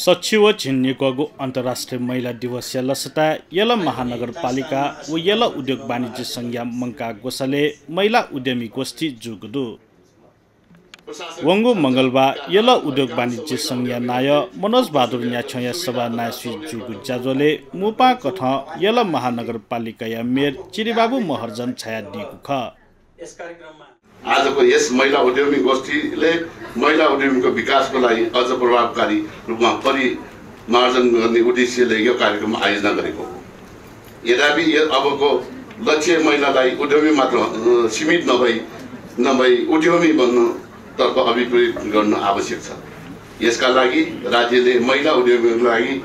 सचिव छिन्निकगु अन्तर्राष्ट्रिय महिला दिवस लसता यल महानगरपालिका व यल उद्योग वाणिज्य संघ मंका गोसले महिला उद्यमी गोष्ठी जुगदु वंगु मंगलबार यल उद्योग वाणिज्य संघ नाय मनोज बहादुर न्याछया सभा नायसि जुगु जाजोले मुपा कथ यल महानगरपालिका या मेयर चिरिबाबु महर्जन छाया दिगु ख यस कार्यक्रममा आजको यस महिला उद्यमी गोष्ठीले महिला उद्यमीको विकासको लागि अझ प्रभावकारी रूपमा परिमार्जन गर्ने उद्देश्यले यो कार्यक्रम आयोजना गरेको हो। यद्यपि अबको लक्ष्य महिलालाई उद्यमी मात्र सीमित नभई उद्यमी बन्नतर्फ अभिप्रेरित गर्न आवश्यक छ। यसका लागि राज्यले महिला उद्यमीहरूको लागि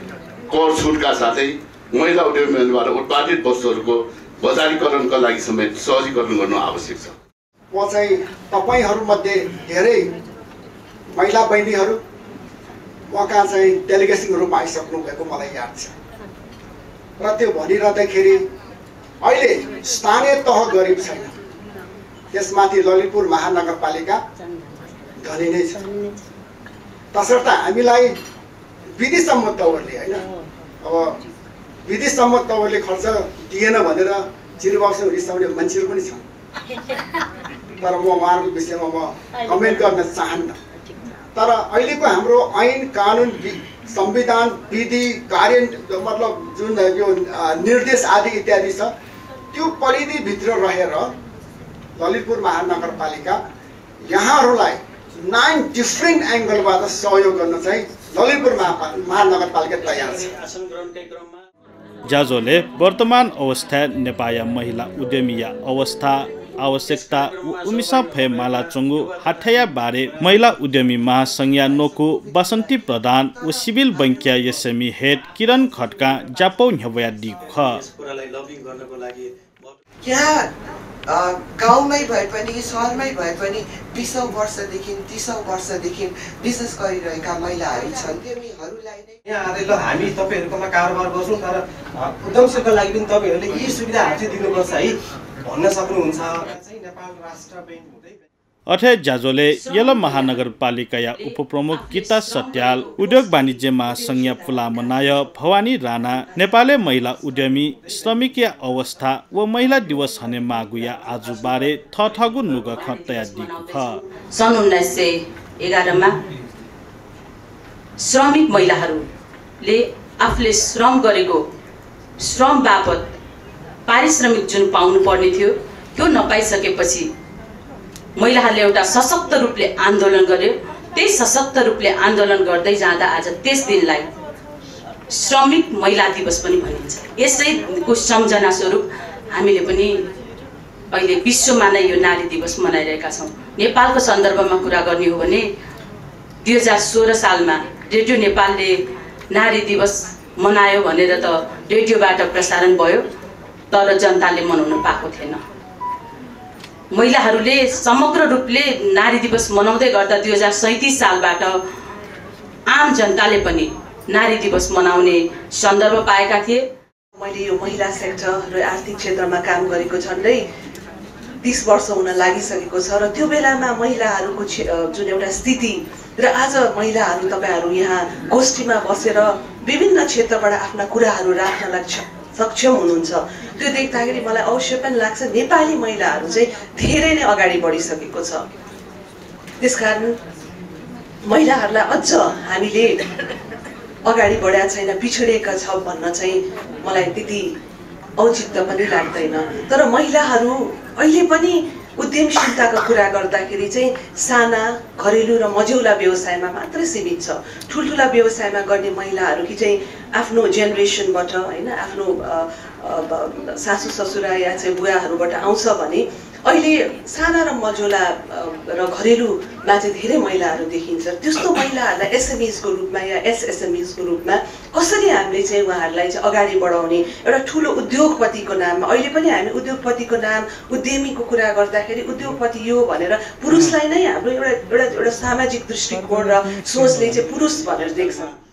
कर छुटका साथै महिला उद्यमीहरूबाट उत्पादित वस्तुहरूको बजारीकरणका लागि समेत सहजीकरण गर्न आवश्यक छ। म चाहिँ तपाईहरुमध्ये धेरै महिला बहिनीहरु मका चाहिँ डेलिगेसन रूपमा आइसक्नु भएको मलाई याद छ र त्यो भनिरहँदाखेरि अहिले स्थानीय तह गरिब छैन, त्यसमाथि ललितपुर महानगरपालिका धनी नै छ। तसर्थ हामीलाई विधिसम्म तवरले हैन, अब विधिसम्म तवरले खर्च दिएन भनेर चिरबाउसँग रिसाउने मान्छेहरु पनि छन्, तर म उहाँहरूको विषयमा म कमेन्ट गर्न चाहन्न। तर अहिलेको हाम्रो ऐन कानुन संविधान विधि कार्य मतलब जुन यो निर्देश आदि इत्यादि छ त्यो परिधि भित्र रहेर ललितपुर महानगरपालिका यहाँहरूलाई 9 डिफरेन्ट एंगलबाट सहयोग गर्न चाहिँ ललितपुर महानगरपालिका तयार छ। जाजोले वर्तमान अवस्था नेपाल महिला उद्यमी अवस्था आवश्यकता उमिसा फे माला चुंगु हाठया बारे महिला उद्यमी महासंघ नोकु बसन्ती प्रधान व सिभिल बैंकिया एसएमई हेड किरण खड्का जापौ न्यवया दिख गाउँमै भए पनि शहरमै भए पनि 20औं वर्षदेखि 30औं वर्षदेखि बिजनेस गरिरहेका महिलाहरू छन्। उद्यमीहरूलाई नै यहाँ आएर ल हामी तपाईहरुकोमा कारोबार गर्छौं, तर उद्यमशीलताको लागि पनि तपाईहरुले यी सुविधाहरू चाहिँ दिनुपर्छ है भन्न सक्नुहुन्छ। चाहिँ नेपाल राष्ट्र बैंक हुँदै अथे जाजोले यल महानगरपालिका या उपप्रमुख गीता सत्याल उद्योग वाणिज्य महासंघ फुला मनाय भवानी राणा नेपाली महिला उद्यमी श्रमिक अवस्था व महिला दिवस हने मागुया आजु बारे थथगु नुग खतया दिगु ख सन् 1911 मा श्रमिक महिलाहरूले आफूले श्रम गरेको श्रम बापत पारिश्रमिक जुन पाउनु पर्ने थियो त्यो नपाइसकेपछि महिलाहरूले एउटा सशक्त रूपले आन्दोलन गर्यो। त्यही सशक्त रूपले आन्दोलन गर्दै जाँदा आज त्यस दिनलाई श्रमिक महिला दिवस पनि भनिन्छ। यसैको सम्झना स्वरूप हामीले पनि अहिले विश्वमा नै यो नारी दिवस मनाइरहेका छौँ। नेपालको सन्दर्भमा कुरा गर्ने हो भने 2016 सालमा रेडियो नेपालले नारी दिवस मनायो भनेर त रेडियोबाट प्रसारण भयो, तर जनताले मनाउन पाएको थिएन। महिलाहरूले समग्र रूपले नारी दिवस मनाउँदै गर्दा 2037 सालबाट आम जनताले पनि नारी दिवस मनाउने सन्दर्भ पाएका थिए। मैले यो महिला सेक्टर र आर्थिक क्षेत्रमा काम गरेको झन्डै 30 वर्ष हुन लागिसकेको छ र त्यो बेलामा महिलाहरूको जुन एउटा स्थिति र आज महिलाहरू तपाईहरु यहाँ गोष्ठीमा बसेर विभिन्न क्षेत्रबाट आफ्ना कुराहरू राख्न सक्षम हुनुहुन्छ, त्यो देख्दाखेरि मलाई अवश्य पनि लाग्छ नेपाली महिलाहरू चाहिँ धेरै नै अगाडि बढिसकेको छ। त्यसकारण महिलाहरूलाई अझ हामीले अगाडि बढाएको छैन, पिछडिएका छौं भन्न चाहिँ मलाई त्यति औचित्य पनि लाग्दैन। तर महिलाहरू अहिले पनि उद्यमशीलताको कुरा गर्दाखेरि चाहिँ साना घरेलु र मझौला व्यवसायमा मात्रै सीमित छ। ठुलठुला व्यवसायमा गर्ने महिलाहरू कि चाहिँ आफ्नो जेनेरेसनबाट हैन आफ्नो सासु ससुरा या चाहिँ बुवाहरूबाट आउँछ भने अहिले साना र मझौला र घरेलुमा चाहिँ धेरै महिलाहरू देखिन्छ। त्यस्तो महिलाहरूलाई एसएमईज को रूपमा या एसएसएमईज को रूपमा कसरी हामीले चाहिँ उहाँहरूलाई चाहिँ अगाडि बढाउने एउटा ठुलो उद्योगपतिको नाममा अहिले पनि हामी उद्योगपतिको नाम उद्यमीको कुरा गर्दाखेरि उद्योगपति यो भनेर पुरुषलाई नै हाम्रो एउटा सामाजिक दृष्टिकोण र सोचले चाहिँ पुरुष भनेर देख्छ।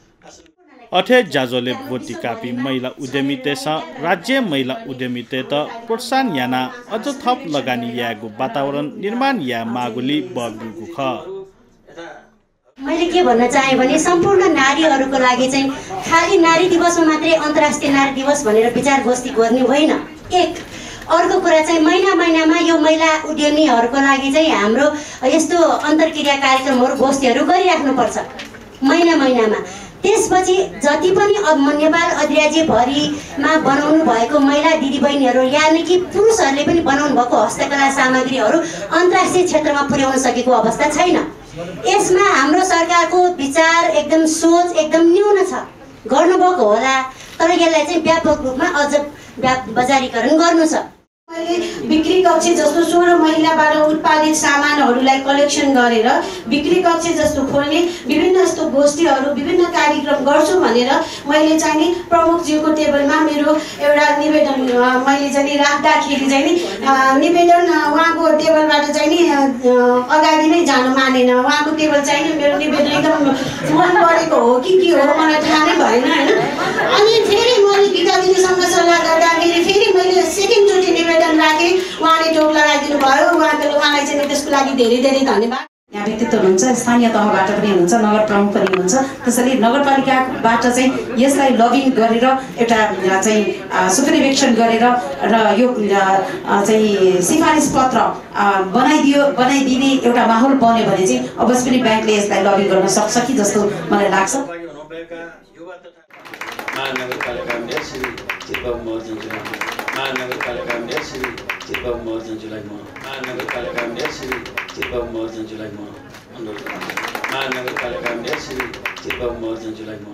अथे जाजोले भोटी कापी महिला उद्यमिते राज्य महिला उद्यमिते त प्रोत्साहन याना अझ थप लगानी यागु वातावरण निर्माण या मागुली बगुगु ख मैले के भन्न चाहेँ भने सम्पूर्ण नारीहरूको लागि चाहिँ खालि नारी दिवसमा मात्रै अन्तर्राष्ट्रिय नारी दिवस भनेर विचार गोष्ठी गर्ने होइन। एक अर्को कुरा चाहिँ महिनामा यो महिला उद्यमीहरूको लागि चाहिँ हाम्रो यस्तो अन्तर्क्रिया कार्यक्रमहरू गोष्ठीहरू गरिराख्नुपर्छ महिनामा। त्यसपछि जति पनि अब नेपाल अधिराज्यभरिमा बनाउनु भएको महिला दिदीबहिनीहरू यानि कि पुरुषहरूले पनि बनाउनु भएको हस्तकला सामग्रीहरू अन्तर्राष्ट्रिय क्षेत्रमा पुर्याउन सकेको अवस्था छैन। यसमा हाम्रो सरकारको विचार एकदम सोच एकदम न्यून छ। गर्नुभएको होला तर यसलाई चाहिँ व्यापक रूपमा अझ बजारीकरण गर्नु छ। मैले बिक्री कक्ष जस्तो 16 महिलाबाट उत्पादित सामानहरूलाई कलेक्सन गरेर बिक्री कक्ष जस्तो खोल्ने विभिन्न यस्तो गोष्ठीहरू विभिन्न कार्यक्रम गर्छु भनेर मैले चाहिँ नि प्रमुखज्यूको टेबलमा मेरो एउटा निवेदन मैले चाहिँ नि राख्दाखेरि चाहिँ नि निवेदन उहाँको टेबलबाट चाहिँ नि अगाडि नै जान मानेन। उहाँको टेबल चाहिँ नि मेरो निवेदन एकदम मन परेको हो कि के हो मलाई थाहा नै भएन हैन। अनि फेरि मैले गीता दिदीसँग सल्लाह गर्दाखेरि फेरि मैले सेकेन्डचोटि निवेदन राखेँ। उहाँले टोक लगाइदिनु भयो। उहाँलाई चाहिँ त्यसको लागि धेरै धेरै धन्यवाद। यहाँ व्यक्तित्व हुनुहुन्छ, स्थानीय तहबाट पनि हुनुहुन्छ, नगर प्रमुख पनि हुनुहुन्छ। त्यसैले नगरपालिकाबाट चाहिँ यसलाई लबिङ गरेर एउटा चाहिँ सुपरिवेक्षण गरेर र यो चाहिँ सिफारिस पत्र बनाइदिने एउटा माहौल बन्यो भने चाहिँ अवश्य पनि ब्याङ्कले यसलाई लबिङ गर्न सक्छ कि जस्तो मलाई लाग्छ। महानगरपालिका मेयर श्री चितबाबु मर्जनज्यूलाई महानगरपालिका मेयर श्री चितबाबु मर्जनज्यूलाई म महानगरपालिका मेयर श्री चितबाबु मर्जनज्यूलाई म अनुरोध गर्छु। महानगरपालिका मेयर श्री चितबाबु मर्जनज्यूलाई म